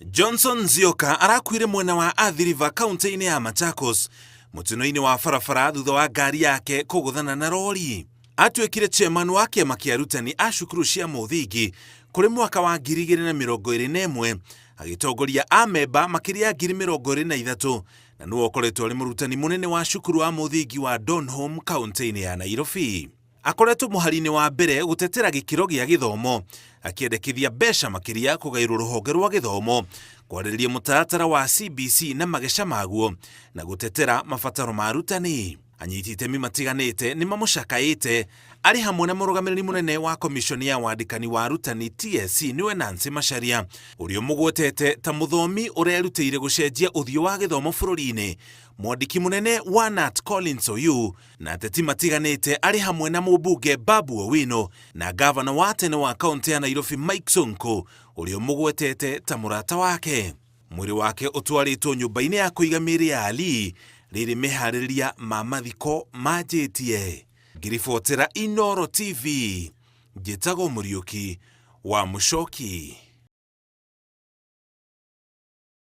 Johnson Nzioka arakuire mwena wa Athi River kaunti-inĩ ya Machakos mũtino-inĩ wa barabara thutha wa ngari yake kũgũthana na rori. Atuĩkire chairman wa kĩama kĩa arutani a cukuru cia mũthingi kũrĩ mwaka wa 2021 agĩtongoria amemba makĩria ya 23,000 na nĩwe ũkoretwo arĩ mũrutani mũnene wa cukuru wa mũthingi wa Donholm kaunti-inĩ ya Nairobi. Akoretwo mũhari-inĩ wa mbere gũtetera gĩkĩro gĩa gĩthomo, akĩendekithia mbeca makĩria kũgaĩrwo rũhonge rwa gĩthomo, kwarĩrĩria mũtaratara wa CBC na mageca maguo, na gũtetera mabataro ma arutani. Anyiti itemi matiganĩte nĩ mamũcakaĩte arĩ hamwe na mũrũgamĩrĩri mũnene wa komiconi ya wandĩkani wa arutani TSC nĩwe Nancy Macharia, ũrĩa ũmũgwetete ta mũthomi ũrerutĩire gũcenjia ũthiũ wa gĩthomo bũrũri-inĩ, mwandĩki mũnene wa KNUT Collins Oyuu, na ateti matiganĩte arĩ hamwe na mũmbunge Babu Owino na ngavana wa tene wa kaũntĩ ya Nairobi Mike Sonko, ũrĩa ũmũgwetete ta mũrata wake. Mwĩrĩ wake ũtwarĩtwo nyũmba-inĩ ya kũiga mĩĩrĩ ya Ali rĩrĩ meharĩrĩria ma mathiko manjĩtie. Ngĩribotera Inooro TV, njĩtagwo Mũriũki wa Mũcoki.